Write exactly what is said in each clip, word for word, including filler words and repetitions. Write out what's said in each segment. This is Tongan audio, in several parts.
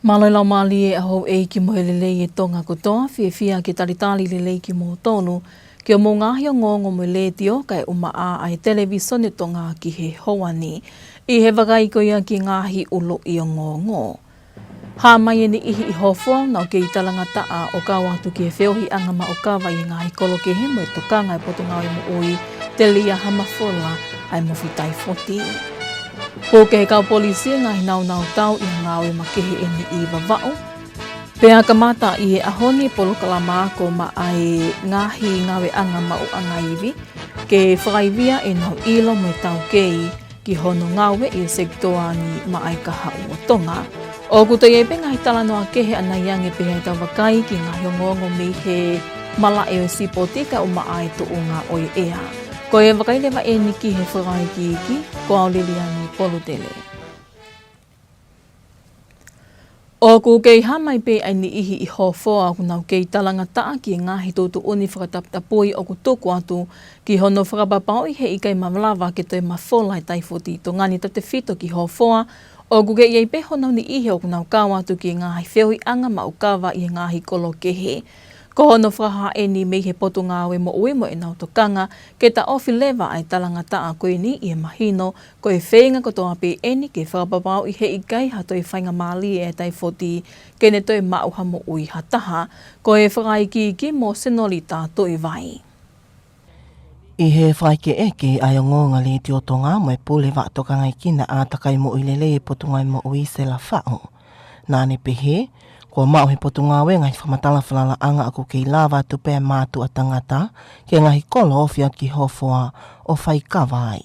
Mālō e laumālie ʻa houʻeiki mo e lelei ʻa Tonga kotoa, fiefia ke talitali lelei kimoutolu ki hoʻomou ngaahi ongoongo mei he Letiō kae ʻumaʻā ʻa e Televisone Tonga ki he houa ni. ʻI he vakai ko ia ki he ngaahi ʻuluʻi ongoongo. Hā mai e niʻihi ʻi Hofoa ʻoku nau kei talangataʻa ʻo kau atu ki he feohiʻanga maʻu kava ʻi he ngaahi kolo kehe mo e tokanga ʻa e Potungāue Moʻui, telia ha mafola ʻa e mofi taifoti. Puke ʻe he kau polisi e ngaahi nāunau tau ʻi he ngāue makehe ʻeni ʻi Vavaʻu. Pea kamata ʻi he ʻaho ni e polokalama ako maʻa e ngaahi ngāueʻanga maʻuʻanga ivi, ke fakaivia ʻenau ʻilo mo e taukei ki hono ngāue ʻi he sekitoa ni maʻa e kahaʻu ʻo Tonga. ʻOku toe ʻi ai pē ngaahi talanoa kehe ʻanai ange pē ʻi heʻetau vakai ki he ngaahi ongoongo mei he malaʻe ʻo e sipoti kae ʻumaʻā e tuʻunga ʻo e ʻea. Ko e vakai leva ʻeni ki he fakaikiiki, ko au Liliani Polutele. ʻOku kei hā mai pē ʻa e niʻihi ʻi Hofoa ʻoku nau kei talangataʻa ki he ngaahi tuʻutuʻuni fakataputapui ʻoku tuku atu ki hono fakapapauʻi he ʻikai malava ke toe mafola e taifoti ʻi Tonga ni, tautefito ki Hofoa, ʻoku kei ʻi ai pē honau niʻihi ʻoku nau kau atu ki he ngaahi feohiʻanga maʻu kava ʻi he ngaahi kolo kehe. Ko hono fakahā ʻeni mei he Potungāue Moʻui mo ʻenau tokanga ke taʻofi leva ʻa e talangataʻa ko ʻeni ʻi he mahino ko e feinga kotoa pē ʻeni ke fakapapauʻi he ʻikai ha toe faingamālie e taifoti ke ne toe maʻu ha moʻui ha taha. Ko e fakaikiiki mo Senolita Tuʻivai. ʻI he fakaʻekeʻeke ʻa e ongoongo ʻa e Letiō Tonga mo e Pule Vaʻa Tokangaekina ʻAtakai Moʻui Lelei ʻa e Potungāue Moʻui, Sela Faʻu, naʻa ne pehē, kuo maʻu ʻe he Potungāue e ngaahi fakamatala falalaʻanga ʻoku kei lava atu pē ʻa e mātuʻa tangata ki he ngaahi kolo ofi atu ki Hofoa ʻo fai kava ai.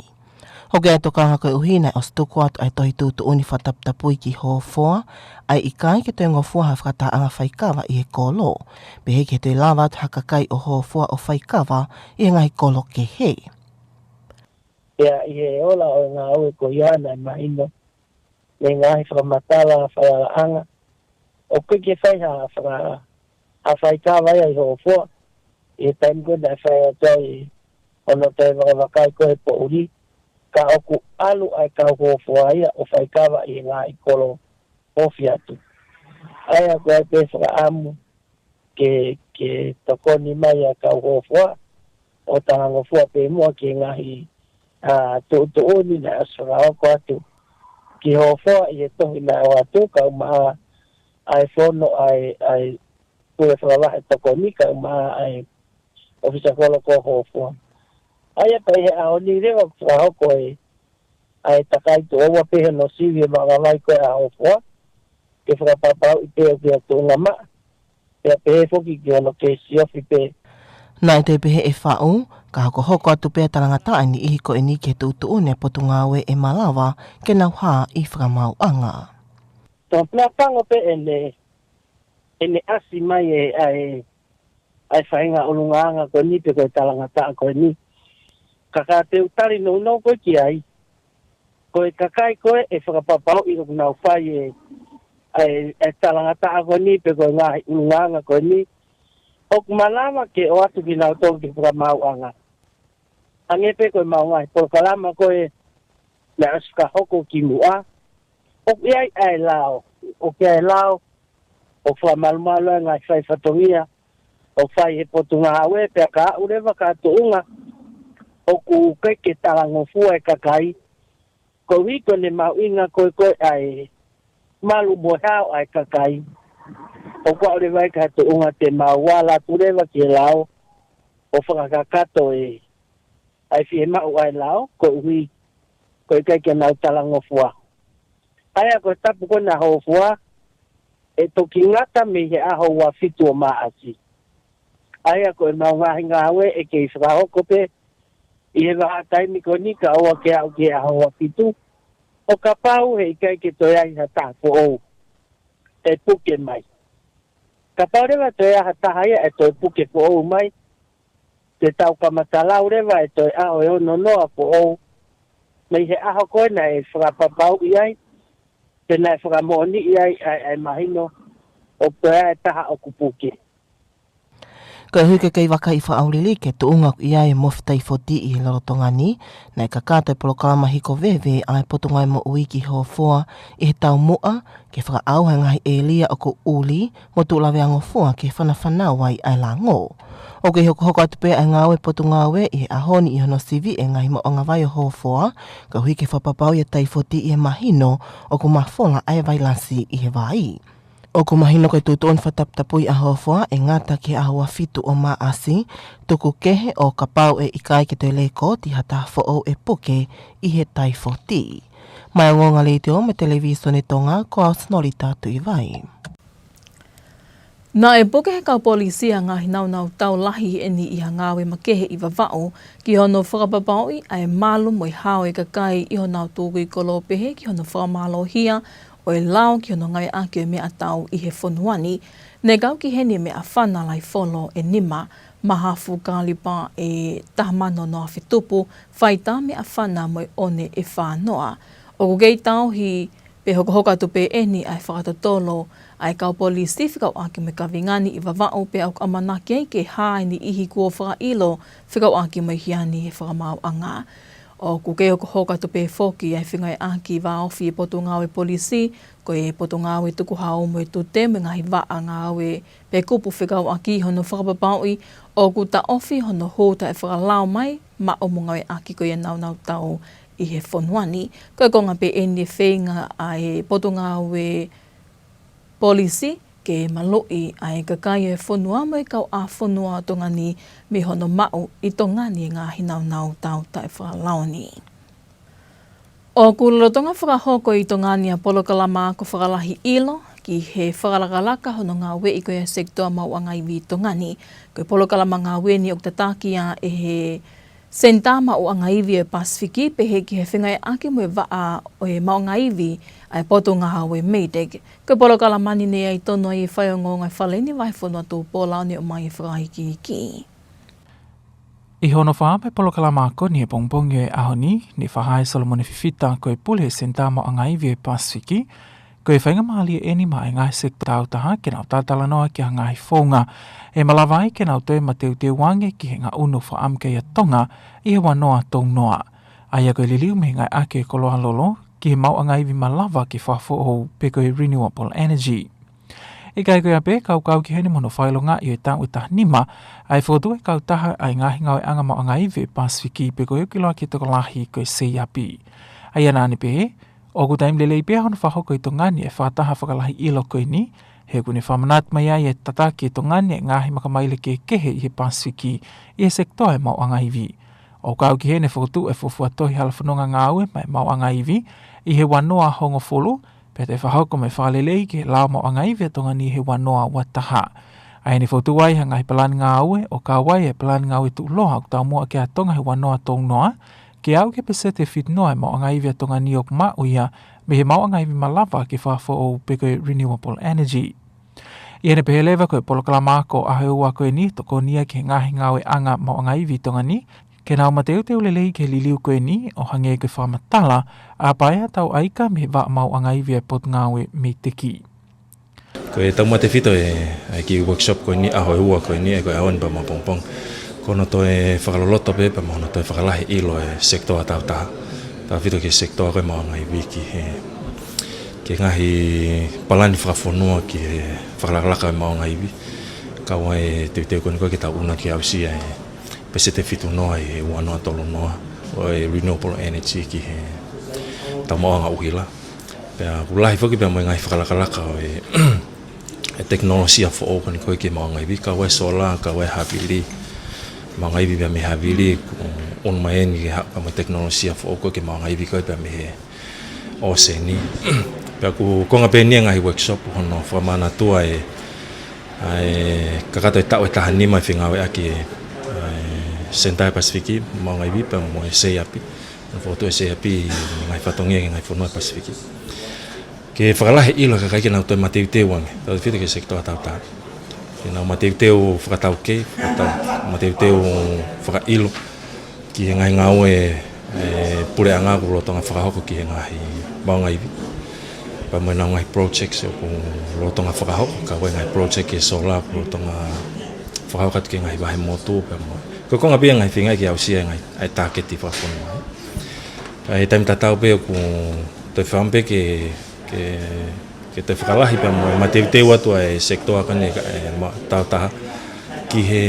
ʻOku ʻi ai e tokanga koeʻuhi naʻe ʻosi tuku atu ʻa e tohi tuʻutuʻuni fakataputapui ki Hofoa, ʻa e ʻikai ke toe ngofua ha fakatahaʻanga fai kava ʻi he kolo, pehē ki he toe lava atu ha kakai ʻo Hofoa ʻo fai kava ʻi he ngaahi kolo kehe. Pea ʻi he ola ʻo e ngāue ko ia naʻe mahino mei he ngaahi fakamatala falalaʻanga ʻoku ʻikai ke fai ha faka-, ha fai kava ia ʻi Hofoa ʻi he taimi ko ē naʻe fai atu ai hono toe vakavakai ko ē ʻa e poʻuli, ka ʻoku ʻalu ʻa e kau Hofoa ia ʻo fai kava ʻi he ngaahi kolo ofi atu. ʻA ia ko e pē fakaʻamu ke, ke tokoni mai ʻa e kau Hofoa ʻo talangofua pē muʻa ki he ngaahi, ʻa, tuʻutuʻuni naʻe ʻosi fakahoko atu ki Hofoa ʻi he tohi naʻe ʻoatu, kae ʻumaʻā ʻa e fono ʻa e, ʻa e Pule Fakavahe Tokoni, kae ʻumaʻā ʻa e ʻofisa kolo ko Hofoa. ʻA ia pea ʻi he ʻaho ni leva ʻoku fakahoko e, ʻa e takai tuʻo ua pē hono sivi e vakavai ko ē ʻa Hofoa, ke fakapapauʻi pē ʻoku ʻi ai ha tuʻunga maʻa, pea pehē foki ki hono kei siofi pē. Naʻe toe pehē ʻe Faʻu, ka hokohoko atu pē ʻa e talangataʻa ʻa e niʻihi ko ʻeni ki he tuʻutuʻuni ʻa e Potungāue ʻe malava ke nau hā ʻi he fakamaauʻanga. Tō pea pango pē ʻene, ʻene ʻasi mai e, ʻa e, ʻa e faʻahinga ʻulungaanga ko ʻeni pe ko e talangataʻa ko ʻeni. Ka ka te u tali nounou ko ē ki ai, ko e kakai ko ē ʻe fakapapauʻi ʻoku nau fai e, ʻa e, e talangataʻa ko ʻeni pe ko e ngaahi ʻulungaanga ko ʻeni, ʻoku malava ke ʻoatu kinautolu ki he fakamaauʻanga. Hangē pē ko ʻemau ngaahi polokalama ko ē naʻe ʻosi fakahoko kimuʻa, ʻoku ʻi ai ʻa e lao, ʻoku ʻi ai e lao ʻoku fakamalumalu ai e ngaahi fai fatongia ʻoku fai ʻe he Potungāue, pea ka aʻu leva ki ha tuʻunga ʻoku ʻikai ke talangofua e kakai, koeʻuhi ko ʻene mahuʻinga ko ē ko ē ʻa e malu mo e hao ʻa e kakai, ʻoku aʻu leva ai ki ha tuʻunga te mau ala atu leva ki he lao ʻo fakakakato e, ʻa e fiemaʻu ʻa e lao, koeʻuhi ko e ʻikai ke nau talangofua. ʻA ia ko e tapu ko ena ʻa Hofoa, ʻe toki ngata mei he ʻaho ua fitu ʻo Maʻasi. ʻA ia ko ʻemau ngaahi ngāue ʻe kei fakahoko pē ʻi he vahaʻa taimi ko ʻeni kae ʻoua ke aʻu ki he ʻaho ua fitu, ʻo kapau he ʻikai ke toe ai ha taha foʻou ʻe puke mai. Kapau leva ʻe toe ai ha taha ia ʻe toe puke foʻou mai, te tau kamata lau leva e toe ʻaho ʻe ono noa foʻou mei he ʻaho ko ē naʻe fakapapauʻi ai, pe naʻe fakamoʻoniʻi ai ʻa e, ʻa e mahino ʻoku toe ai e taha ʻoku puke. Koeʻuhi ko e kei vakai fakaʻauliliki e tuʻunga ʻoku ʻi ai e mofi taifoti ʻi he lolotonga ni, naʻe kakato e polokalama hiko veve ʻa e Potungāue Moʻui ki Hofoa ʻi he taumuʻa ke fakaʻauha e ngaahi ʻēlia ʻoku ʻuli mo tuʻu laveangofua ke fanafanau ai ʻa e lango. ʻOku kei hokohoko atu pē ʻa e ngāue ʻa e Potungāue ʻi he ʻaho ni ʻi hono sivi e ngaahi maʻuʻanga vai ʻo Hofoa, koeʻuhi ke fakapapauʻi e taifoti ʻi he mahino ʻoku mafola ʻa e vailasi ʻi he vai. ʻOku mahino ko e tuʻutuʻuni fakataputapui ʻa Hofoa ʻe ngata ki he ʻaho ua fitu ʻo Maʻasi, tuku kehe ʻo kapau ʻe ʻikai ke toe lēkooti ha taha foʻou ʻe puke ʻi he taifoti. Maʻá e Ongoongo Letiō mo e Televisone Tonga, ko au Sinolita Tuʻivai. Naʻe puke ʻe he kau polisi ʻa e ngaahi naunau tau lahi ʻeni ʻi ha ngāue makehe ʻi Vavaʻu, ki hono fakapapauʻi ʻa e malu mo e hao e kakai ʻi honau tukui kolo pehē ki hono fakamālohia ʻo e lao ki hono ngāueʻaki ʻo e meʻatau ʻi he fonua ni. Naʻe kau ki heni e meʻafana lahi folo ʻe nima, mahafu kalipa ʻe taha mano noa afe tupu, faitā meʻafana mo e ʻone ʻe fā noa. ʻOku kei tauhi pē hokohoko atu pē ʻeni ʻa e fakatotolo ʻa e kau polisi fekauʻaki mo e kaveinga ni ʻi Vavaʻu, pea ʻoku ʻamanaki ai ke hā e niʻihi kuo fakaʻilo fekauʻaki mo e hia ni he fakamaauʻanga. ʻOku kei hokohoko atu pē foki ʻa e fengāueʻaki vāofi e Potungāue Polisi, ko e Potungāue Tukuhau mo e Tute mo e ngaahi vaʻa ngāue pe kupu fekauʻaki, hono fakapapauʻi ʻoku taʻofi hono hū taʻefakalao mai maʻu mo ngāueʻaki ko ia e naunau tau ʻi he fonua ni. Ko e konga pē ʻeni e feinga ʻa e Potungāue Polisi ke maluʻi ʻa e kakai ʻo e fonua mo e kauʻāfonua ʻo Tonga ni mei hono maʻu ʻi Tonga ni e ngaahi naunau tau taʻefakalao ni. ʻOku lolotonga fakahoko ʻi Tonga ni ʻa e polokalama ako fakalahi ʻilo ki he fakalakalaka hono ngāueʻi ko ia e sekitoa maʻuʻanga ivi ʻi Tonga ni. Ko e polokalama ngāue ni ʻoku tataki ia ʻe he Senitā Maʻuʻanga Ivi ʻo e Pasifiki, pehē ki he fengāueʻaki mo e vaʻa ʻo e maʻuʻanga ivi ʻa e Potungāue MEIDECC. Ko e polokalama ni naʻe ʻi ai tonu ai e faiongoongo ʻa e Fale ni Vahefonua Tupou, ʻo ne ʻomai e fakaikiiki. ʻI hono fakaʻamu e polokalama ako ni he pongipongi ʻo e ʻaho ni, naʻe fakahā ʻe Solomone Fifita, ko e pule he Senitā Maʻuʻanga Ivi ʻo e Pasifiki, ko e faingamālie ʻeni maʻa e ngaahi sekitoa taautaha ke nau talatalanoa ki ha ngaahi founga ʻe malava ai ke nau toe mateuteu ange ki he ngaʻunu fakaʻamu ki ai ʻa Tonga ʻi he ua noa tolu noa. ʻA ia ko e liliu mei he ngāueʻaki e koloa lolo ki he maʻuʻanga ivi malava ke fakafoʻou pe ko e renewable energy. ʻIkai ko ia pē, kaukau ki heni mo hono fakaʻilongaʻi ʻo e taʻu ʻe taha nima ʻa e fokotuʻu e kautaha ʻa e ngaahi ngāueʻanga maʻuʻanga ivi ʻo e Pasifiki, pe ko e ʻoku ʻiloa ki he tokolahi ko e SEIAP. ʻA ia naʻá ne pehē, ʻoku taimi lelei pē hono fakahoko ʻi Tonga ni e fakataha fakalahi ʻilo ko eni, he ʻokú ne fakamanatu mai ai e tataki ʻe Tonga ni e ngaahi makamaile kehekehe ʻi he Pasifiki ʻi he sekitoa e maʻuʻanga ivi. ʻOku kau ki heni e fokotuʻu e fuofua tohi hala fononga ngāue maʻa e maʻuʻanga ivi ʻi he ua noa hongofulu, pea toe fakahoko mo e fakalelei ki he lao maʻuʻanga ivi ʻa Tonga ni he ua noa ua taha. ʻA ia naʻe fokotuʻu ai ha ngaahi palani ngāue, ʻo kau ai e palani ngāue tuʻuloa ʻoku taumuʻa ki ai ʻa Tonga he ua noa tolu noa, ke aʻu ki he peseti ʻe fitu noa e maʻuʻanga ivi ʻa Tonga ni ʻoku maʻu ia mei he maʻuʻanga ivi malava ke fakafoʻou pe ko e renewable energy. ʻI heʻene pehē leva, ko e polokalama ako ʻaho ua ko eni ʻe tokoni ia ki he ngaahi ngāueʻanga maʻuʻanga ivi ʻi Tonga ni, ke nau mateuteu lelei ki he liliu ko eni, ʻo hangē ko e fakamatala ʻa Paea Tauʻaika mei he vaʻa maʻuʻanga ivi ʻa e Potungāue MEIDECC. Ko e taumuʻa tefito ʻa e, ʻa e kiʻi workshop ko eni, ʻaho ua ko eni, ʻa ia ko e ʻaho ni pea mo ʻapongipongi, ko hono toe fakaloloto pē pea mo hono toe fakalahi ʻilo e sekitoa taautaha, tautefito ki he sekitoa ko e maʻuʻanga ivi, ki he, ki he ngaahi palani fakafonua ki he fakalakalaka e maʻuʻanga ivi. Kau ai e teuteu ko eni ko ē ke tau ʻunuʻunu ke aʻusia e peseti ʻe fitu noa ʻi he ua noa tolu noa ʻo e renewable energy ki heʻetau maʻuʻanga ʻuhila. Pea ʻoku lahi foki pea mo e ngaahi fakalakalaka ʻo e, e tekinolosia foʻou ko eni ko ē ki he maʻuʻanga ivi, kau ai e sola, kau ai e havili, maʻuʻanga ivi pea mei he havili, ʻoku ʻunu mai eni ke haʻu pea mo e tekinolosia foʻou ko ē ki he maʻuʻanga ivi ko ē pea mei he ʻōseni. Pea ʻoku konga pē eni e ngaahi workshop hono fakamanatua e, ʻa e kakato e taʻu ʻe taha nima e fengāueʻaki ʻa e Senitā Pasifiki Maʻuʻanga Ivi pea mo e SEIAP. Hono fokotuʻu e SEIAP ʻi he ngaahi fatongia ki he ngaahi fonua Pasifiki, ke fakalahi ʻilo e kakai ke nau toe mateuteu ange, tautefito ki he sekitoa taautaha. Ke nau mateuteu fakataukei, fakatau-, mateuteu fakaʻilo ki he ngaahi ngāue e puleʻanga ʻoku lolotonga fakahoko ki he ngaahi maʻuʻanga ivi, pea mo e ngaahi projects ʻoku lolotonga fakahoko, kau ai e ngaahi project ki he sola ʻoku lolotonga Fakahoko atu ki he ngaahi vahemotu pea mo. Ko e konga pē ia e ngaahi feinga ke aʻusia e ngaahi, ʻa e tāketi fakafonua. ʻA e taimi tatau pē ʻoku toe fai pē ke, ke, ke toe fakalahi pea mo e mateuteu atu ʻa e sekitoa ko eni ʻa e ma-, taautaha ki he,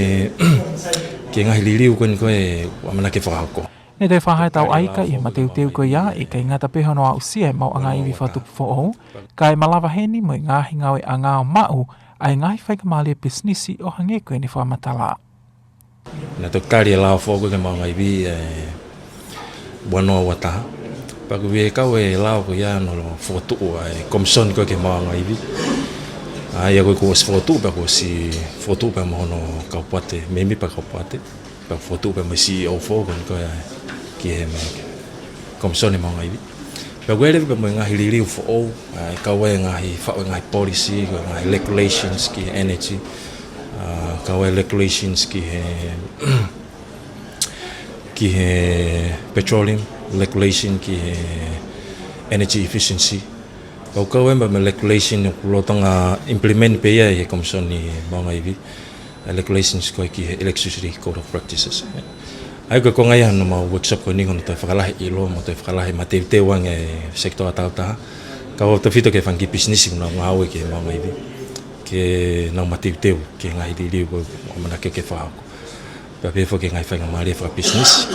ki he ngaahi liliu ko eni ko ē ʻoku ʻamanaki ke fakahoko. Naʻe toe fakahā ʻetau ʻaika ʻi he mateuteu ko ia, ʻikai ngata pē hono aʻusia e maʻuʻanga ivi fakatupu foʻou, kae malava heni mo e ngaahi ngāueʻanga ʻo maʻu ʻa e ngaahi faingamālie pisinisi ʻo hangē ko eni fakamatala. Naʻe toki tali e lao foʻou ko ē ki he maʻuʻanga ivi ʻi he ua noa ua taha. Pea kuo ʻi ai e kau e lao ko ia naʻe fokotuʻu ʻa e komisoni ko ē ki he maʻuʻanga ivi. ʻA ia ko ē kuo ʻosi fokotuʻu pea kuo ʻosi fokotuʻu pea mo hono kau poate, mēmipa kau poate. Pea fokotuʻu pea mo e C E O foʻou ko eni ko ē ki he meʻa, komisoni maʻuʻanga ivi. Pea ʻoku ʻi ai leva pea mo e ngaahi liliu foʻou, ʻa e kau e ngaahi faʻu e ngaahi policy, ko e ngaahi regulations ki he energy, ʻa, kau e regulations ki he, ki he petroleum, regulation ki he energy efficiency. Kau kau e meʻa mo e regulation ʻoku lolotonga implement pē ia ʻe he komisoni maʻuʻanga ivi. ʻA e regulations ko ē ki he Electricity Code of Practices. ʻA ia ko e konga ia hono maʻu workshop ko eni ko hono toe fakalahi ʻilo mo toe fakalahi mateuteu ange e sekitoa taautaha. Kau tautefito ki he fanga kiʻi pisinisi ʻoku nau ngāue ki he maʻuʻanga ivi. Ke nau mateuteu ki he ngaahi liliu ko ē ʻoku ʻamanaki ke fakahoko. Pea pehē foki ki he ngaahi faingamālie fakapisinisi.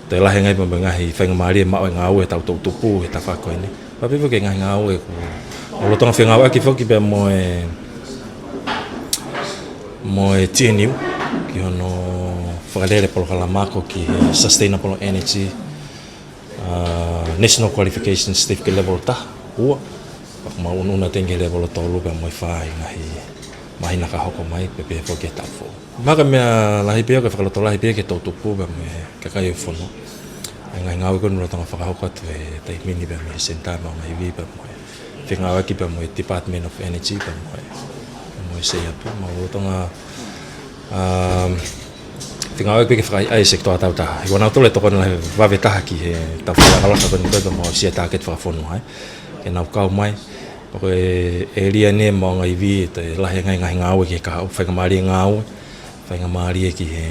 Toe lahi ange ai pea mo e ngaahi faingamālie maʻu e ngāue ʻa e toʻutupu he tafaʻaki ko eni. Pea pehē foki ki he ngaahi ngāue ʻoku, ʻoku lolotonga fengāueʻaki foki pea mo e, mo e T N U, ki hono fakalele polokalama ako ki he sustainable energy, ʻa, National Qualification Certificate level taha, ua. Pea ʻoku mau ʻunuʻunu atu ki he level tolu pea mo e fā ʻi he ngaahi māhina ka hoko mai, pea pehē foki ki he taʻu foʻou. Mahalo ko e meʻa lahi pē ia, ko e fakalotolahi pē ia ki he toʻutupu pea mo e kakai ʻo e fonua. ʻA e ngaahi ngāue ko eni ʻoku lolotonga fakahoko atu he taimi ni pea mei he senitā maʻuʻanga ivi pea mo e fengāueʻaki pea mo e Department of Energy pea mo e, pea mo e Seiapi. Mau lolotonga, um, fengāueʻaki pē ke fakaʻaiʻai e sekitoa taautaha. He ko nautolu e tokoni lahi vave taha ki he tau fakaʻalasa ko eni ko ē pea mo e aʻusia e tāketi fakafonua, ē. Ke nau kau mai, pea ko e ʻēlia ni ʻa e maʻuʻanga ivi ʻe toe lahi ange ai e ngaahi ngāue ki he kahaʻu, faingamālie ngāue, faingamālie ki he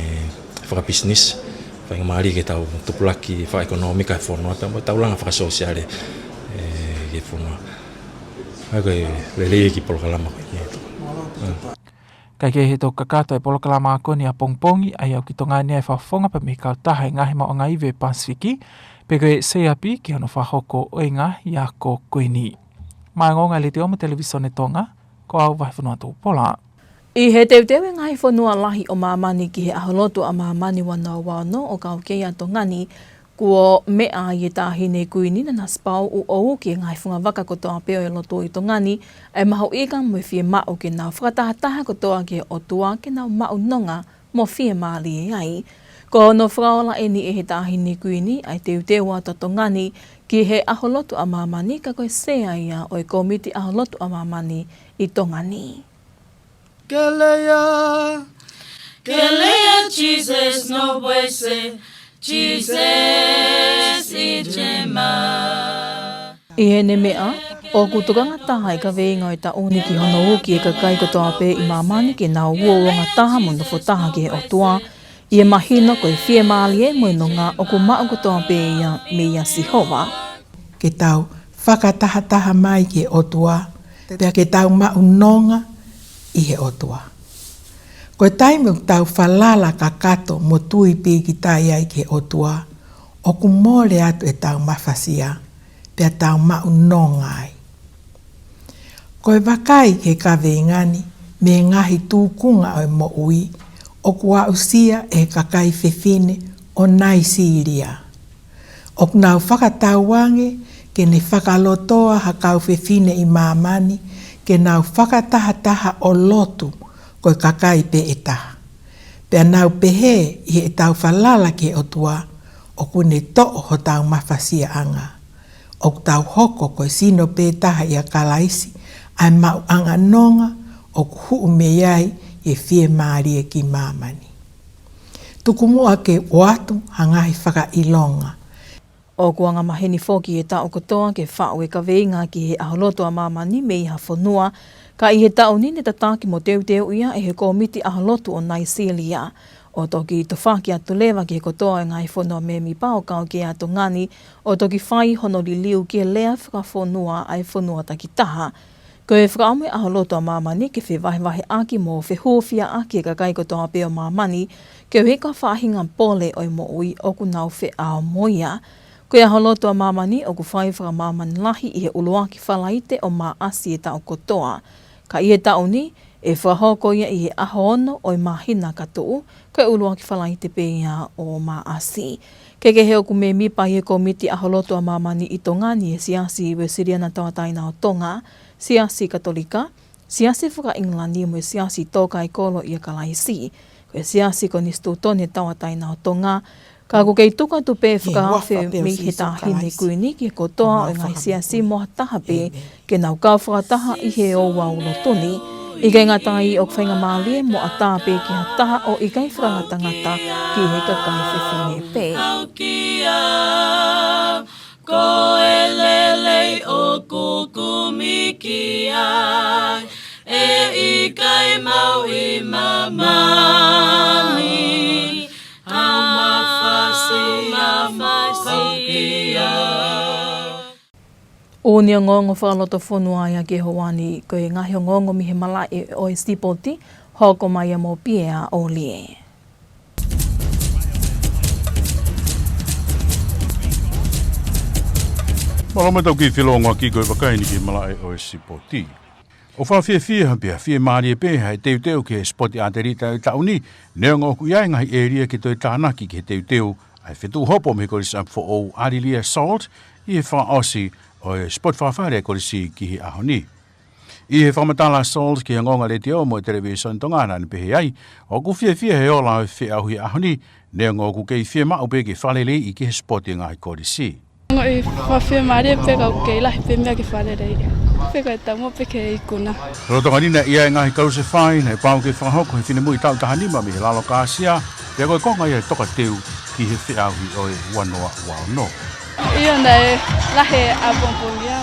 fakapisinisi, faingamālie ki heʻetau tupulaki fakaʻekonōmika e fonua, pea mo e taulanga fakasōsiale, ē, ki he fonua. ʻA ia ko e lelei e kiʻi polokalama ko eni. Kae kehe, toki kakato e polokalama ako ni ʻapongipongi, ʻa ia ʻoku ʻi Tonga ni ʻa e fakafofonga pea mei he kautaha e ngaahi maʻuʻanga ivi ʻo e Pasifiki, pe ko e Seiapi, ki hono fakahoko ʻo e ngaahi ako ko eni. Maʻá e ongoongo ʻa e Letiō mo e Televīsone Tonga, ko au Vahefonua Tupola. ʻI he teuteu ʻa e ngaahi fonua lahi ʻo māmani ki he ʻAho Lotu ʻa Māmani ua noa ua ono ʻo kau ki ai ʻa Tonga ni, kuo meʻa ai e Taʻahine Kuini Nanasipauʻu ʻo ʻū ki he ngaahi funga vaka kotoa pē ʻo e lotu ʻi Tonga ni, ʻa e mahuʻinga mo e fiemaʻu ke nau fakatahataha kotoa ki he ʻOtua ke nau maʻu nonga mo fiemālie ai. Ko hono fakaola eni ʻe he Taʻahine Kuini ʻa e teuteu atu ʻa Tonga ni ki he ʻAho Lotu ʻa Māmani, ka ko e sea ia ʻo e Kōmiti ʻAho Lotu ʻa Māmani ʻi Tonga ni. Keleia, keleia, Jesus no puede ser, Jesus y demás. ʻI heʻene meʻa, ʻoku tokanga taha e kaveinga ʻo e taʻu ni ki hono ʻū ki he kakai kotoa pē ʻi māmani ke nau uouangataha mo nofotaha ki he ʻOtua, ʻi he mahino ko e fiemālie mo e nonga ʻoku maʻu kotoa pē ia meia Sihova. Ke tau fakatahataha mai ki he ʻOtua, pea ke tau maʻu nonga ʻi he ʻOtua. Ko e taimi ʻoku tau falala kakato mo tui pīkitai ai ki he ʻOtua, ʻoku mole atu ʻetau mafasia, pea tau maʻu nonga ai. Ko e vakai ki he kaveinga ni mei he ngaahi tūkunga ʻo e moʻui, ʻoku aʻusia ʻe he kakai fefine ʻo Naisīlia. ʻOku nau fakatauange ke ne fakalotoa ha kau fefine ʻi māmani ke nau fakatahataha ʻo lotu ko e kakai pē ʻe taha. Pea nau pehē ʻi heʻetau falala ki he ʻOtua, ʻoku ne toʻo hotau mafasiaʻanga. ʻOku tau hoko ko e sino pē taha ʻia Kalaisi, ʻa e maʻuʻanga nonga ʻoku huʻu mei ai e fiemālie ki māmani. Tuku muʻa ke u ʻoatu ha ngaahi fakaʻilonga. ʻOku angamaheni foki e taʻu kotoa ke faʻu e kaveinga ki he ʻAho Lotu ʻa Māmani mei ha fonua, Ka ʻi he taʻu ni ne tataki mo teuteuʻi ia ʻe he Kōmiti ʻAho Lotu ʻo Naisīlia, ʻo toki tufaki atu leva ki he kotoa ʻo e ngaahi fonua mēmipa ʻo kau ki he ʻato ngani, ʻo toki fai hono liliu ki he lea fakafonua ʻa e fonua takitaha. Ko e fakaʻamu ʻa e ʻAho Lotu ʻa Māmani ke fevahevaheʻaki mo fehūfiaʻaki e kakai kotoa pē ʻo māmani, koeʻuhi ko e faʻahinga pole ʻo e moʻui ʻoku nau feʻao mo ia. Ko e ʻAho Lotu ʻa Māmani ʻoku fai fakamāmani lahi ʻi he ʻuluaki Falaite ʻo Māʻasi ʻi he taʻu kotoa. Ka ʻi he taʻu ni, ʻe fakahoko ia ʻi he ʻaho ono ʻo e māhina ka tuʻu, ko e ʻuluaki Falaite pē ia ʻo Māʻasi. Kehekehe ʻoku mēmipa ʻi he Kōmiti ʻAho Lotu ʻa Māmani ʻi Tonga ni ʻa e Siasi Uēsiliana Tauʻatāina ʻo Tonga, Siasi Katolika, Siasi Faka-ʻIngilani mo e Siasi Tōkaikolo ʻia Kalaisi, ko e Siasi Konisitūtone Tauʻatāina ʻo Tonga, ka ʻoku kei tuku atu pē e fakaafe mei he Taʻahine Kuini ki he kotoa ʻo e ngaahi siasi mo ha taha pē ke nau kau fakataha ʻi he ouau lotu ni. ʻIkai ngata ai, ʻoku faingamālie mo ʻatā pē ki ha taha ʻo ʻikai fakangatangata ki he kakai fefine pē. Ko e lelei ʻoku kumi ki ai, ʻe ʻikai maʻu ʻi māmani, ha mafasi, ha mafasi. ʻOku ne ongoongo fakalotofonua ia ki he houa ni, ko e ngaahi ongoongo mei he malaʻe ʻo e sipoti, hoko mai ia mo Piea ʻOlie. Mālō mai, tau kiʻi felongoaki ko e vakai ni ki he malaʻe ʻo e sipoti. ʻOku fakafiefia pea fiemālie pē ʻa e teuteu ki he sipoti ʻatelita ʻo e taʻu ni, neongo ʻoku ʻi ai e ngaahi ʻēlia ke toe tānaki ki he teuteu ʻa e fetuʻu hopo mei he Kolisi ʻApifoʻou ʻAlilia Salt ʻi he fakaʻosi ʻo e sipoti fakafale ʻa e kolisi ki he ʻaho ni. ʻI he fakamatala ʻa Salt ki he ongoongo ʻa e Letiō mo e Televisone Tonga, naʻa ne pehē ai, ʻoku fiefia he ola ʻo e feʻauhi ʻaho ni, neongo ʻoku kei fiemaʻu pē ke fakaleleiʻi ki he sipoti e ngaahi kolisi. Ongoʻi fakafiemālie pē ka ʻoku kei lahi pē meʻa ke fakaleleiʻi. Pea ko e taumuʻa pē ke ikuna. Lolotonga ni naʻe ʻi ai e ngaahi kalusefai naʻe pau ke fakahoko ʻe he finemui taʻu taha nima mei he Lalo Kāsia, pea ko e konga ia e tokateu ki he feʻauhi ʻo e ua noa ua ono. ʻIo, naʻe lahi e ʻapongipongi ia.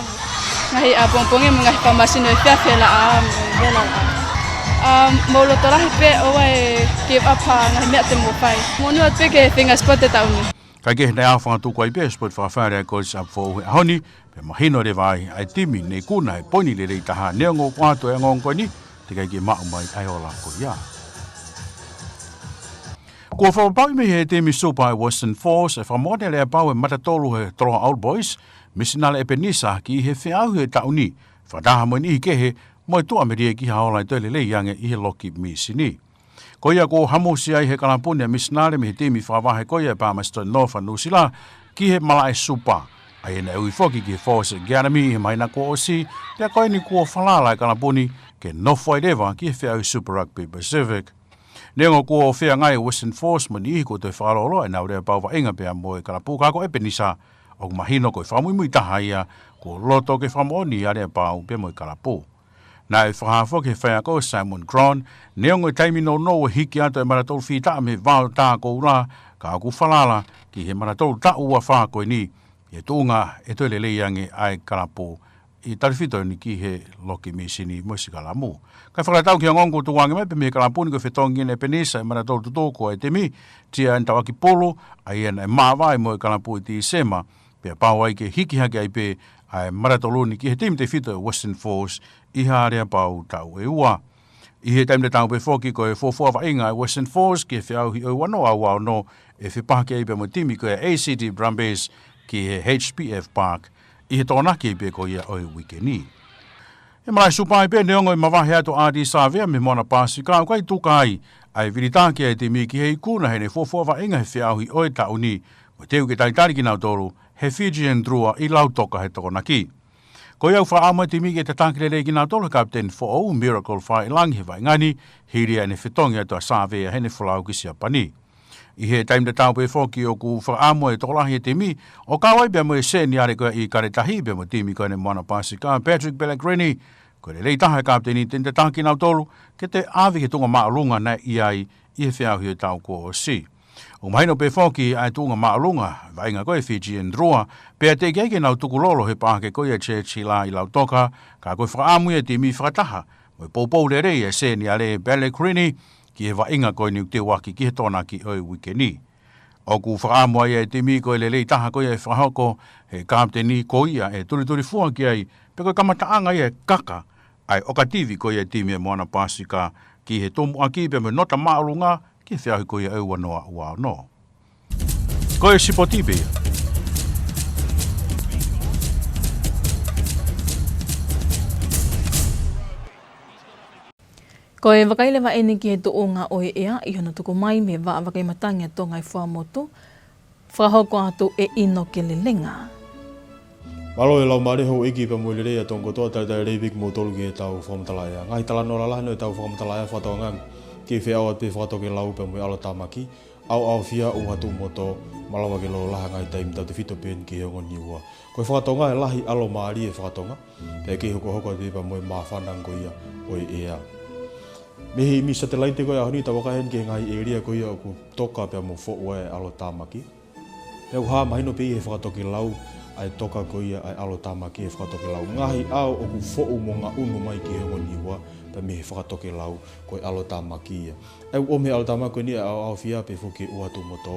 Ngaahi ʻapongipongi mo e ngaahi fakamasino ʻe fiha felaʻā mo e vela laʻā. Um, mou loto lahi pē ʻoua ʻe give up ha ngaahi meʻa te mou fai. Monū atu pē ki he feinga sipoti e taʻu ni. Kaekehe, naʻe aofangatuku ai pē e sipoti fakafale ʻa e Kolisi ʻApifoʻou he ʻaho ni, pea mahino leva ai ʻa e timi ne ikuna he poini lelei taha, neongo ʻoku ʻoatu e ongoongo ko eni, teʻeki ai ke maʻu mai ʻa e ola ko ia. Kuo fakapapauʻi mei he timi Super ʻa e Western Force e fakamoʻoni aleapau e matatolu he Toloa Old Boys, Misinale ʻEpenisa, ki he feʻauhi ʻo e taʻu ni, fakataha mo e niʻihi kehe mo e tuʻamelie ki ha ola ʻe toe lelei ange ʻi he loki misini. Ko ia kuo hamusi ai he kalapu ni ʻa Misinale mei he timi fakavahe ko ia ʻa e Palmerston North ʻa Nuʻusila ki he malaʻe Super, ʻa ia naʻe ui foki ki he Force Academy ʻi he māhina kuo ʻosi, pea ko eni kuo falala e kalapu ni ke nofo ai leva ki he feʻauhi Super Rugby Pacific. Neongo kuo feangai e Western Force mo e niʻihi kuo toe fakalōloa ʻenau aleapau vaʻinga pea mo e kalapu, ka ko ʻEpenisa ʻoku mahino ko e fakamuimui taha ia kuo loto ke fakamoʻoni ʻa e aleapau pea mo e kalapu. Naʻe fakahā foki ʻe he faiako ko Simon Cron, neongo e taimi nounou e hiki atu e matatolu fītaʻa mei he vao tā koula, ka ʻoku falala ki he matatolu taʻu ua fā ko eni, ʻi he tuʻunga ʻe toe lelei ange ʻa e kalapu ʻi he tautefito ni ki he loki misini mo e sikalamu. Kae fakatatau ki he ongoongo kuo tukuange mai pē mei he kalapu ni, ko e fetongi ʻeni ʻEpenisa e matatolu tutuku ʻo e timi, tia ʻeni tauʻaki pulu, ʻa ia naʻe māvae mo e kalapu ʻi Tīsema, pea pau ai ke hiki hake ai pē ʻa e matatolu ni ki he timi tefito ʻa e Western Force ʻi ha aleapau taʻu ʻe ua. ʻI he taimi tatau pē foki, ko e fuofua vaʻinga ʻa e Western Force ki he feʻauhi ʻo e ua noa ua ono ʻe fepaki ai pea mo e timi ko ia ʻa e A C T Brumbies ki he H P F Park ʻi he Tokonaki pē ko ia ʻo e uike ni. ʻI he malaʻe Super ai pē, neongo e mavahe atu ʻa Ardie Savea mei he Moana Pasifika, ʻoku ʻikai tuku ai ʻa e vilitaki ʻa e timi ki he ikuna heʻene fuofua vaʻinga he feʻauhi ʻo e taʻu ni, mo e teu ke talitali kinautolu ʻe he Fijian Drua ʻi Lautoka he Tokonaki. Ko ia ʻoku fakaʻamu e timi ke tataki lelei kinautolu ʻe he kapiteni foʻou, Miracle Failangi, he vaʻinga ni, hili ʻene fetongi atu ʻa Savea heʻene folau ki Siapani. ʻI he taimi tatau pē foki, ʻoku fakaʻamu e tokolahi e timi ʻo kau ai pea mo e seniale ko ia ʻa Kale Tahi pea mo e timi ko eni ʻa e Moana Pasifika, Patrick Pellegrini, ko e lelei taha e kapiteni te ne tataki kinautolu ke toe ʻave ki he tuʻunga māʻolunga naʻe ʻi ai ʻi he feʻauhi ʻo e taʻu kuo ʻosi. ʻOku mahino pē foki ʻa e tuʻunga māʻolunga e vaʻinga ko ia ʻa e Fijian Drua, pea teʻeki ai ke nau tukulolo he paʻake ko ia ʻa e Churchill ʻi Lautoka, ka ko e fakaʻamu ia e timi fakataha Mo e poupou lelei ʻa e sēniale Pellegrini ki he vaʻinga ko eni ʻoku teuaki ki he Tokonaki ʻo e uike ni. ʻOku fakaʻamu ai ʻa e timi ko e lelei taha ko ia ʻe fakahoko he kapiteni ko ia ʻe tulitulifua ki ai, pea ko e kamataʻanga ia e kaka ʻa e ʻokativi ko ia e timi ʻa e Moana Pasifika ki he tumuʻaki pea mo e nota māʻolunga ki he feʻauhi ko ia ʻo e ua noa ua ono. Ko e sipoti pē ia. Ko e vakai leva eni ki he tuʻunga ʻo e ʻea ʻi hono tuku mai mei he Vaʻa Vakai Matangi ʻa Tonga ʻi Fuaʻamotu, fakahoko atu ʻe ʻInoke Lelenga. Mālō e laumālie houʻeiki pea mo e lelei ʻa Tonga kotoa, talitali lelei pē kimoutolu ki heʻetau fakamatala ʻea. Ngaahi talanoa lalahi ʻo ʻetau fakamatala ʻea fakatokanga ki he feʻao atu pē fakatokelau pea mo e ʻAlo Tāmaki, ʻaoʻaofia, ʻuha tuʻu mo tō, malava ke lolo lahi ʻa e ngaahi taimi, tautefito pē eni ki he ongo Niua. Ko e fakatonga ʻe lahi ʻalomālie e fakatonga, pea kei hokohoko atu pē pea mo e māfana ko ia ʻo e ʻea. Mei he imi satelaite ko ia ʻaho ni, tau vakai heni ki he ngaahi ʻēlia ko ia ʻoku toka pea mo foʻu ai e ʻAlo Tāmaki. Pea ʻoku hā mahino pē ʻi he fakatokelau ʻa e toka ko ia ʻa e ʻAlo Tāmaki he fakatokelau. Ngaahi ʻao ʻoku foʻu mo ngaʻunu mai ki he ongo Niua, pea mei he fakatokelau ko e ʻAlo Tāmaki ia. ʻOku ʻomi he ʻAlo Tāmaki ko eni ʻa e ʻaoʻaofia pea foki e ʻuha tuʻu mo tō,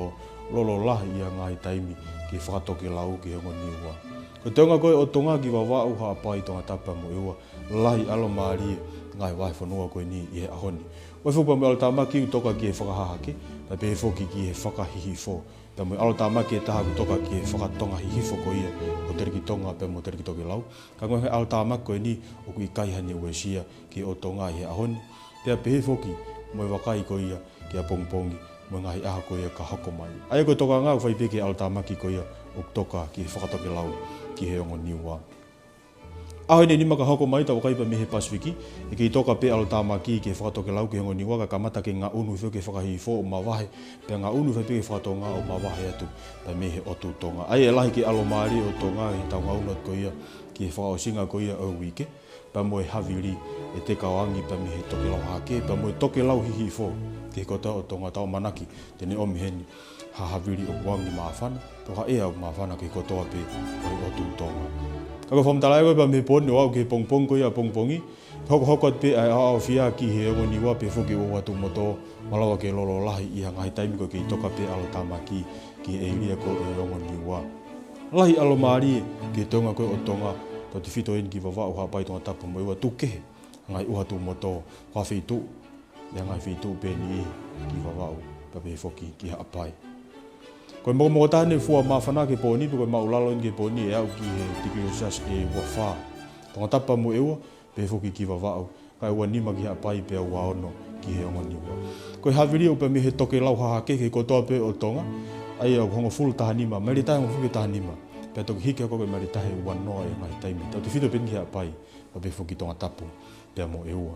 lolo lahi ʻi ha ngaahi taimi ki he fakatokelau ki he ongo Niua. Ko e toenga ko ē ʻo Tonga ki Vavaʻu, Haʻapai, Tongatapu pea mo ʻEua, lahi ʻalomālie ngaahi vahefonua ko eni ʻi he ʻaho ni. ʻOku ʻi ai foki pea mo e ʻAlo Tāmaki ʻoku toka ki he fakahahake, pea pehē foki ki he fakahihifo. Pea mo e ʻAlo Tāmaki ʻe taha ʻoku toka ki he fakatonga hihifo ko ia ʻo Telekitonga pea mo Telekitokelau. Ka ko e ngaahi ʻAlo Tāmaki ko eni ʻoku ʻikai haʻane uesia ki he ʻOtu Tonga ʻi he ʻaho ni. Pea pehē foki mo e vakai ko ia ki he ʻapongipongi mo e ngaahi ʻaho ko ia ka hoko mai. ʻA ia ko e tokanga ʻoku fai pē ki he ʻAlo Tāmaki ko ia ʻoku toka ki he fakatokelau ki he ongo Niua. ʻAho ʻe nima ka hoko mai, tau vakai pea mei he Pasifiki, ʻe kei toka pē ʻAlo Tāmaki ki he fakatokelau ki he ongo Niua, ka kamata ke ngaʻunu hifo ki he fakahihifo ʻo mavahe, pea ngaʻunu hifo pē ki he fakatonga ʻo mavahe atu pea mei he ʻOtu Tonga. ʻA ia ʻe lahi ke ʻalomālie ʻo Tonga ʻi heʻetau ngaʻunu atu ko ia ki he fakaʻosinga ko ia ʻo e uike, pea mo e havili ʻe teka ʻo angi pea mei he tokelau hahake, pea mo e tokelau hihifo ki he kotoa ʻo Tonga. Tau ʻamanaki te ne ʻomi heni ha havili ʻoku angi māfana, pe ha ʻea ʻoku māfana ki he kotoa pē ʻo e ʻOtu Tonga. Ka ko e fakamatala ʻea ko ē pea mei he pō ni ʻo aʻu ki he pongipongi ko ia ʻapongipongi, hokohoko atu pē ʻa e ʻaoʻaofia ki he ongo Niua pea foki e ʻuha tuʻu mo tō, malava ke lolo lahi ʻi ha ngaahi taimi ʻoku kei toka pē ʻAlo Tāmaki ki he ʻēlia ko ē ʻo e ongo Niua. Lahi ʻalomālie ki he toenga ko ē ʻo Tonga, tautefito eni ki Vavaʻu, Haʻapai, Tongatapu mo ʻEua, tuku kehe ngaahi ʻuha tuʻu mo tō, ko ha feituʻu, ʻi ha ngaahi feituʻu pē eni ki Vavaʻu, pea pehē foki ki Haʻapai. Ko e mokomoko taha eni e fua māfana ki he pō ni, pe ko e māʻulalo eni ki he pō ni ʻe aʻu ki he tikilī Celsius ʻe ua fā. Tongatapu pea mo ʻEua, pehē foki ki Vavaʻu, kae ua nima ki Haʻapai pea ua ono ki he ongo Niua. Ko e havili ʻoku pē mei he tokelau hahake ki he kotoa pē ʻo Tonga, ʻa ia ʻoku hongofulu taha nima, maile tahi hongofulu taha nima. Pea toki hiki hake ʻo aʻu ki he maile tahi ua noa ʻi ha ngaahi taimi. Tautefito pē eni ki Haʻapai, pea pehē foki ki Tongatapu pea mo ʻEua.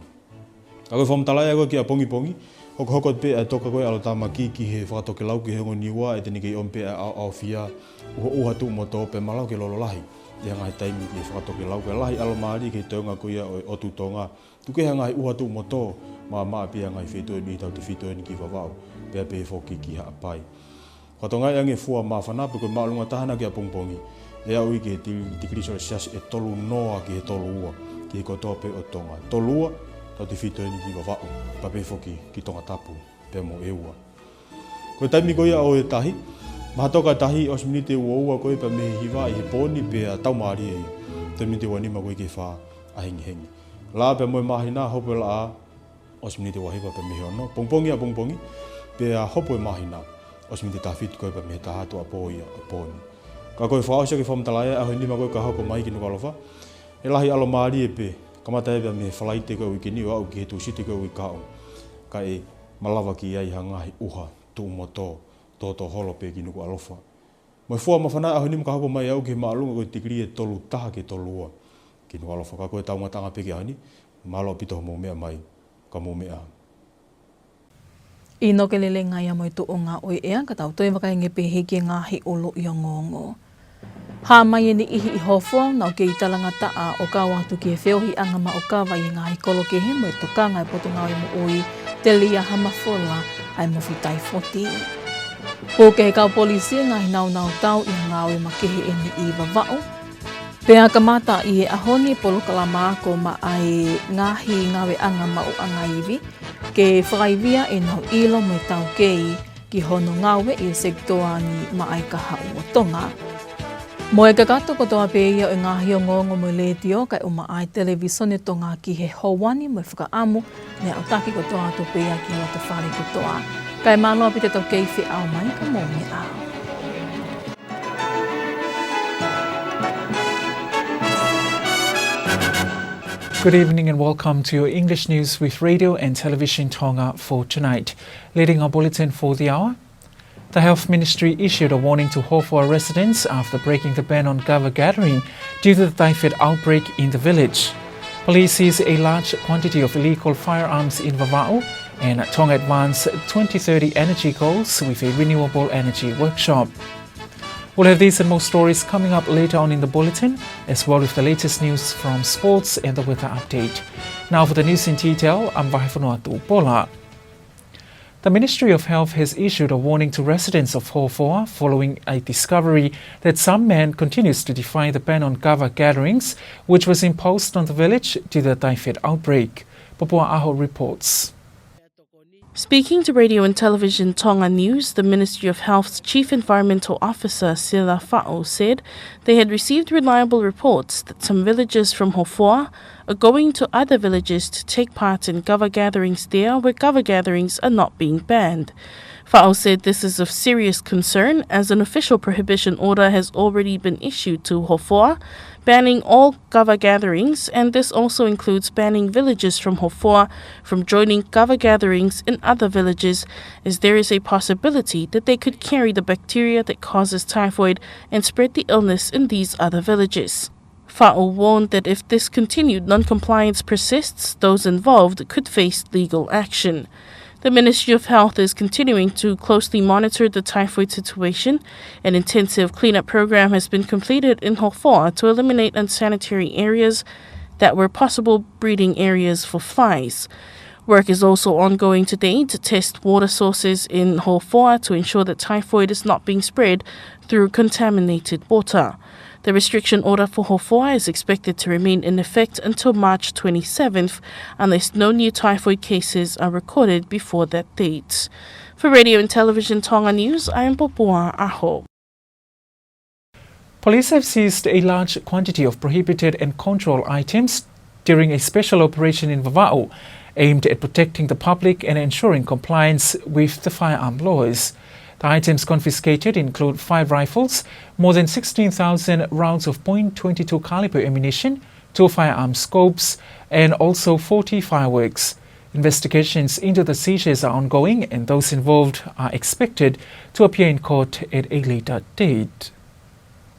Ka ko e fakamatala ʻea ko ē ki ʻapongipongi, hokohoko atu pē ʻa e toka ko ē ʻAlo Tāmaki ki he fakatokelau ki he ongo Niua, ʻe te ne kei ʻomi pē ʻa e ʻaoʻaofia, ʻuha, ʻuha tuʻu mo tō pea malava ke lolo lahi ʻi ha ngaahi taimi ki he fakatokelau, kae lahi ʻalomālie ki he toenga ko ia ʻo e ʻOtu Tonga. Tuku kehe ha ngaahi ʻuha tuʻu mo tō, maʻamaʻa pē ʻi ha ngaahi feituʻu ʻe niʻihi, tautefito eni ki Vavaʻu, pea pehē foki ki Haʻapai. Ko e tokanga ʻa e angi fua māfana pe ko e māʻolunga taha ʻena ki ʻapongipongi, ʻe aʻu ia ki he ti-, tikilī Celsius ʻe tolu noa ki he tolu ua, ki he kotoa pē ʻo Tonga. Tolu ua, tautefito eni ki Vavaʻu, pea pehē foki ki Tongatapu pea mo ʻEua. Ko e taimi ko ia ʻo e tahi, mahatoka tahi, ʻosi miniti ʻe ua ua ko ē pea mei he hiva ʻi he pō ni, pea taumālie ia. Toe miniti ʻe ua nima ko ē ki he fā ʻa hengihengi. Laʻā pea mo e māhina, hopo e laʻā, ʻosi miniti ʻe ua hiva pea mei he ono. Pongipongi ʻapongipongi, pea hopo e māhina, ʻosi miniti ʻe taha fitu ko ē pea mei he taha tuʻuapō ia ʻo e pō ni. Ka ko e fakaʻosi ʻaki e fakamatala ʻea ʻaho ʻe nima ko ē ka hoko mai ki Nukuʻalofa, ʻe lahi ʻalomālie pē, kamata ia pea mei he Falaite ko ē uike ni ʻo aʻu ki he Tūsite ko ē uike kahaʻu, kae malava ke ʻi ai ha ngaahi ʻuha tuʻu mo tō, tōtōholo pē ki Nukuʻalofa. Mo e fua māfana ʻaho ʻe nima ka hoko mai ʻo aʻu ki he māʻolunga ko e tikilī ʻe tolu taha ki he tolu ua ki Nukuʻalofa. Ka ko e tau ngataʻanga pē ki he ʻaho ni, mālō ʻaupito hoʻomou meʻa mai, ka mou meʻa ā. ʻInoke Lelenga ia mo e tuʻunga ʻo e ʻea, ka tau toe vakai ange pē heni ki he ngaahi ʻuluʻi ongoongo. Hā mai e niʻihi ʻi Hōfoa, nau kei talangataʻa ʻo kau atu ki he feohiʻanga maʻu kava ʻi he ngaahi kolo kehe mo e tokanga ʻa e Potungāue Moʻui, telia ha mafola ʻa e mofi taifoti. Puke ʻe he kau polisi e ngaahi nāunau tau ʻi ha ngāue makehe ʻeni ʻi Vavaʻu. Pea kamata ʻi he ʻaho ni polokalama ako maʻa e ngaahi ngāueʻanga maʻuʻanga ivi, ke fakaivia ʻenau ʻilo mo e taukei ki hono ngāue ʻi he sekitoa ni maʻa e kahaʻu ʻo Tonga. Mo e kakato kotoa pē ia ʻo e ngaahi ongoongo mei he letiō kae ʻumaʻā e Televīsone Tonga ki he houa ni mo e fakaʻamu, ne aʻutaki kotoa atu pē ia ki loto fale kotoa. Kae mālō ʻaupito e taukei feʻao mai, ka mou meʻa ā. Good evening and welcome to your English news with Radio and Television Tonga for tonight. Leading our bulletin for the hour, the Health Ministry issued a warning to Hofoa residents after breaking the ban on kava gathering due to the typhoid outbreak in the village. Police seize a large quantity of illegal firearms in Vavaʻu, and Tonga advance twenty thirty energy goals with a renewable energy workshop. We'll have these and more stories coming up later on in the bulletin, as well as the latest news from sports and the weather update. Now for the news in detail, I'm Vahefonua Tupola. The Ministry of Health has issued a warning to residents of Hofoa following a discovery that some man continues to defy the ban on kava gatherings, which was imposed on the village due to the typhoid outbreak. Popua ʻAho reports. Speaking to Radio and Television Tonga News, the Ministry of Health's Chief Environmental Officer, Sila Faʻu, said they had received reliable reports that some villagers from Hofoa are going to other villages to take part in kava gatherings there where kava gatherings are not being banned. Faʻu said this is of serious concern as an official prohibition order has already been issued to Hofoa, banning all kava gatherings, and this also includes banning villagers from Hofoa from joining kava gatherings in other villages, as there is a possibility that they could carry the bacteria that causes typhoid and spread the illness in these other villages. Faʻu warned that if this continued non-compliance persists, those involved could face legal action. The Ministry of Health is continuing to closely monitor the typhoid situation. An intensive cleanup program has been completed in Hofoa to eliminate unsanitary areas that were possible breeding areas for flies. Work is also ongoing today to test water sources in Hofoa to ensure that typhoid is not being spread through contaminated water. The restriction order for Hofoa is expected to remain in effect until March twenty-seventh, unless no new typhoid cases are recorded before that date. For Radio and Television Tonga News, I am Popua ʻAho. Police have seized a large quantity of prohibited and controlled items during a special operation in Vavaʻu, aimed at protecting the public and ensuring compliance with the firearm laws. The items confiscated include five rifles, more than sixteen thousand rounds of point twenty-two caliber ammunition, two firearm scopes, and also forty fireworks. Investigations into the seizures are ongoing, and those involved are expected to appear in court at a later date.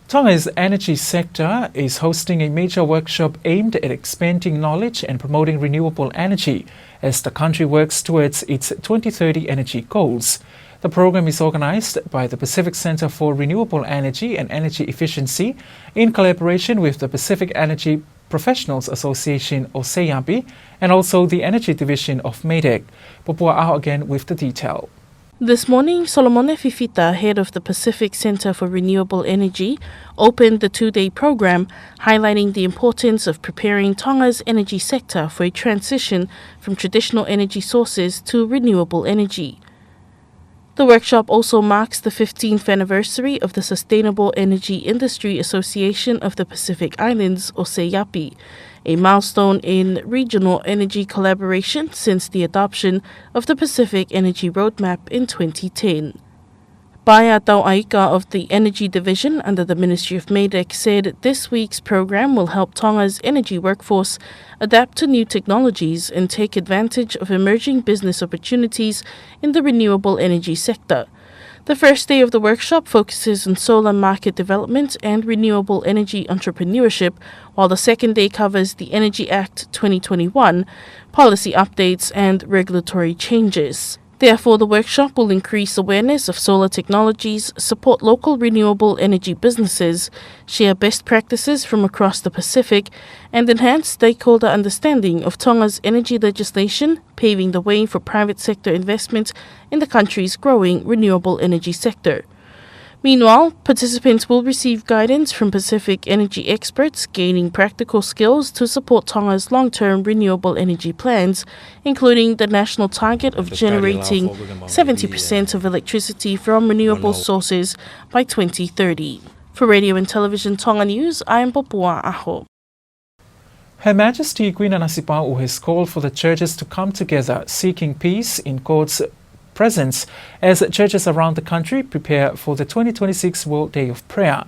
Tonga's energy sector is hosting a major workshop aimed at expanding knowledge and promoting renewable energy as the country works towards its twenty thirty energy goals. The program is organized by the Pacific Center for Renewable Energy and Energy Efficiency in collaboration with the Pacific Energy Professionals Association, or SEIAPI, and also the Energy Division of MEIDECC. Popua ʻAho again with the detail. This morning, Solomone Fifita, head of the Pacific Center for Renewable Energy, opened the two-day program, highlighting the importance of preparing Tonga's energy sector for a transition from traditional energy sources to renewable energy. The workshop also marks the fifteenth anniversary of the Sustainable Energy Industry Association of the Pacific Islands, or SEIAPI, a milestone in regional energy collaboration since the adoption of the Pacific Energy Roadmap in twenty ten. Paea Tauʻaika of the Energy Division under the Ministry of MEIDECC said this week's program will help Tonga's energy workforce adapt to new technologies and take advantage of emerging business opportunities in the renewable energy sector. The first day of the workshop focuses on solar market development and renewable energy entrepreneurship, while the second day covers the Energy Act twenty twenty-one, policy updates, and regulatory changes. Therefore, the workshop will increase awareness of solar technologies, support local renewable energy businesses, share best practices from across the Pacific, and enhance stakeholder understanding of Tonga's energy legislation, paving the way for private sector investment in the country's growing renewable energy sector. Meanwhile, participants will receive guidance from Pacific energy experts, gaining practical skills to support Tonga's long-term renewable energy plans, including the national target of generating seventy percent of electricity from renewable sources by twenty thirty. For Radio and Television Tonga News, I am Popua Aho. Her Majesty Queen Nanasipauʻu has called for the churches to come together, seeking peace in God's presence as churches around the country prepare for the twenty twenty-six World Day of Prayer.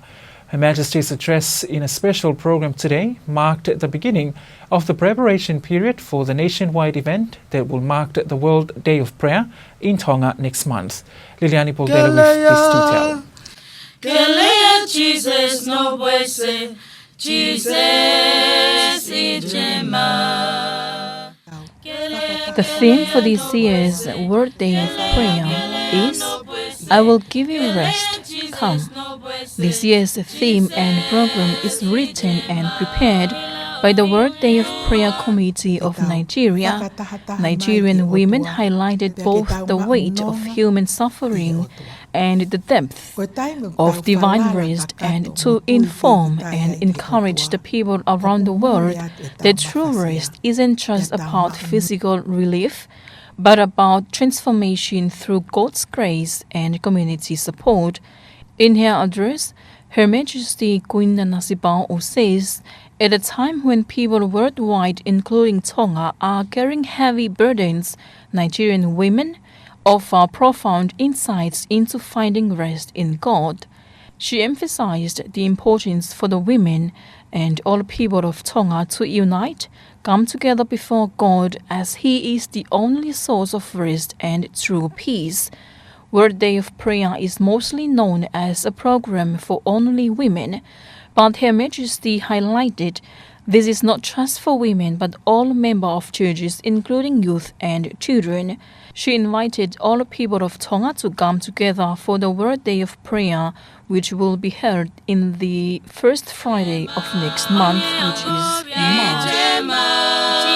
Her Majesty's address in a special program today marked the beginning of the preparation period for the nationwide event that will mark the World Day of Prayer in Tonga next month. Liliani Polvela with this detail. Kelea Jesus no puede ser, Jesus y Gemma. The theme for this year's World Day of Prayer is, "I will give you rest. Come." This year's theme and program is written and prepared by the World Day of Prayer Committee of Nigeria. Nigerian women highlighted both the weight of human suffering and the depth of divine rest, and to inform and encourage the people around the world that true rest isn't just about physical relief, but about transformation through God's grace and community support. In her address, Her Majesty Queen Nanasipauʻu says, at a time when people worldwide, including Tonga, are carrying heavy burdens, Nigerian women offer profound insights into finding rest in God. She emphasized the importance for the women and all people of Tonga to unite, come together before God, as He is the only source of rest and true peace. World Day of Prayer is mostly known as a program for only women, but Her Majesty highlighted this is not just for women, but all member of churches, including youth and children. She invited all people of Tonga to come together for the World Day of Prayer, which will be held in the first Friday of next month, which is March.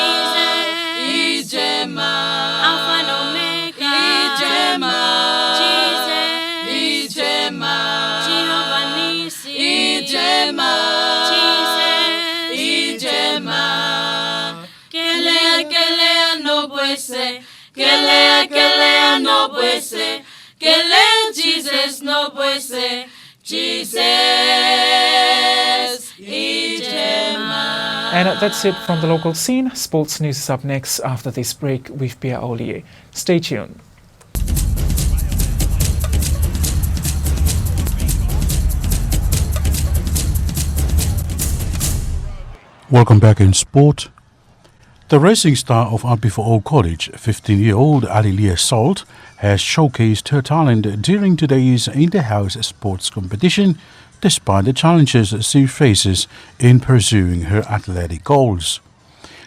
Kelea, kelea, no puede ser. Kelea, kelea, no puede ser. Kelea, Jesus, no puede ser. Jesus y Gemma. And that's it from the local scene. Sports news is up next after this break with Pierre Olie. Stay tuned. Welcome back in sport. The rising star of Apifoʻou College, fifteen-year-old Alilia Salt, has showcased her talent during today's inter-house sports competition, despite the challenges she faces in pursuing her athletic goals.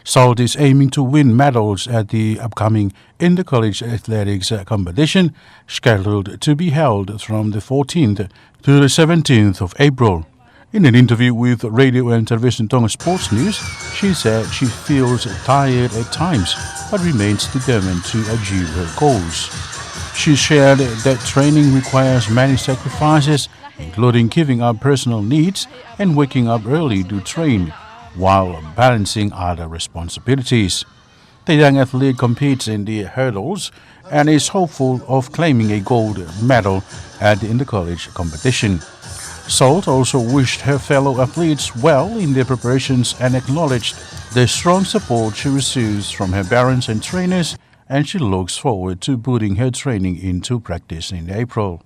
Salt is aiming to win medals at the upcoming inter-college athletics competition, scheduled to be held from the fourteenth to the seventeenth of April. In an interview with Radio and Television Tonga Sports News, she said she feels tired at times, but remains determined to achieve her goals. She shared that training requires many sacrifices, including giving up personal needs and waking up early to train, while balancing other responsibilities. The young athlete competes in the hurdles and is hopeful of claiming a gold medal at the inter-college competition. Salt also wished her fellow athletes well in their preparations and acknowledged the strong support she receives from her parents and trainers, and she looks forward to putting her training into practice in April.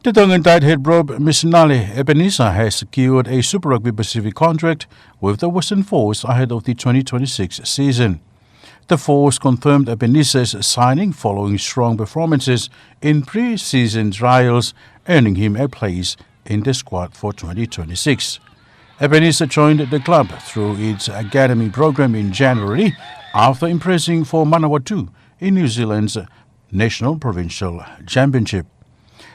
The Tongan tight head prop, Misinale Ebenezer, has secured a Super Rugby Pacific contract with the Western Force ahead of the twenty twenty-six season. The Force confirmed Ebenezer's signing following strong performances in pre-season trials, earning him a place in the squad for twenty twenty-six. Ebenezer joined the club through its academy program in January after impressing for Manawatū in New Zealand's National Provincial Championship.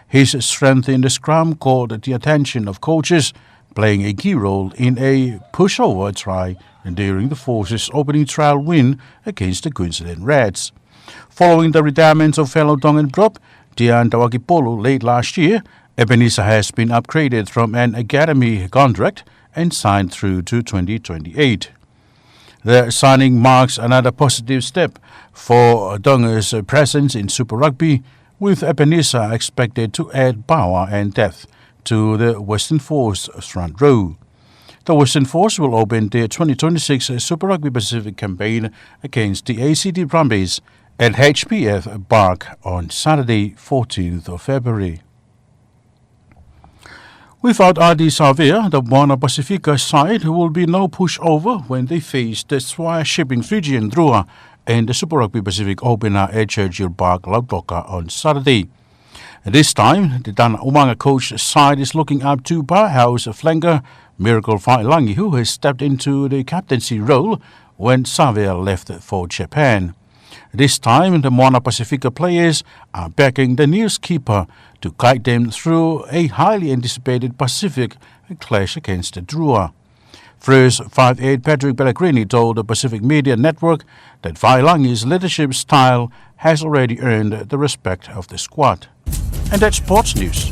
His strength in the scrum caught the attention of coaches, playing a key role in a pushover try during the Force's opening trial win against the Queensland Reds. Following the retirement of fellow Tongan prop, Dian Tawakipolu late last year, Ebenezer has been upgraded from an academy contract and signed through to twenty twenty-eight. The signing marks another positive step for Tonga's presence in Super Rugby, with Ebenezer expected to add power and depth to the Western Force front row. The Western Force will open their twenty twenty-six Super Rugby Pacific campaign against the A C T Brumbies at H B F Park on Saturday, fourteenth of February. Without Ardie Savea, the Moana Pasifika side will be no pushover when they face the Swire Shipping Fijian Drua in the Super Rugby Pacific opener at Churchill Park, Lautoka on Saturday. This time, the Tana Umaga coach side is looking up to powerhouse flanker Miracle Failangi, who has stepped into the captaincy role when Savea left for Japan. This time, the Moana Pasifika players are backing the new skipper to guide them through a highly anticipated Pacific clash against the Drua. First five eight Patrick Pellegrini told the Pacific Media Network that Failangi's leadership style has already earned the respect of the squad. And that's sports news.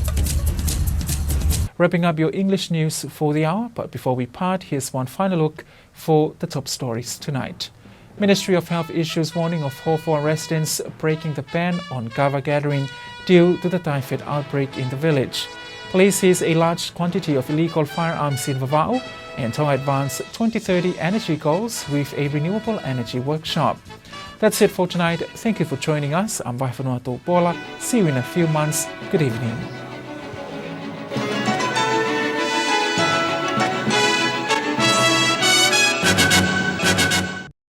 Wrapping up your English news for the hour, but before we part, here's one final look for the top stories tonight. Ministry of Health issues warning of Hofoa residents breaking the ban on kava gathering due to the typhoid outbreak in the village. Police seize a large quantity of illegal firearms in Vavaʻu, and Tonga advance twenty thirty energy goals with a renewable energy workshop. That's it for tonight. Thank you for joining us. I'm Vaifanua Topola. See you in a few months. Good evening.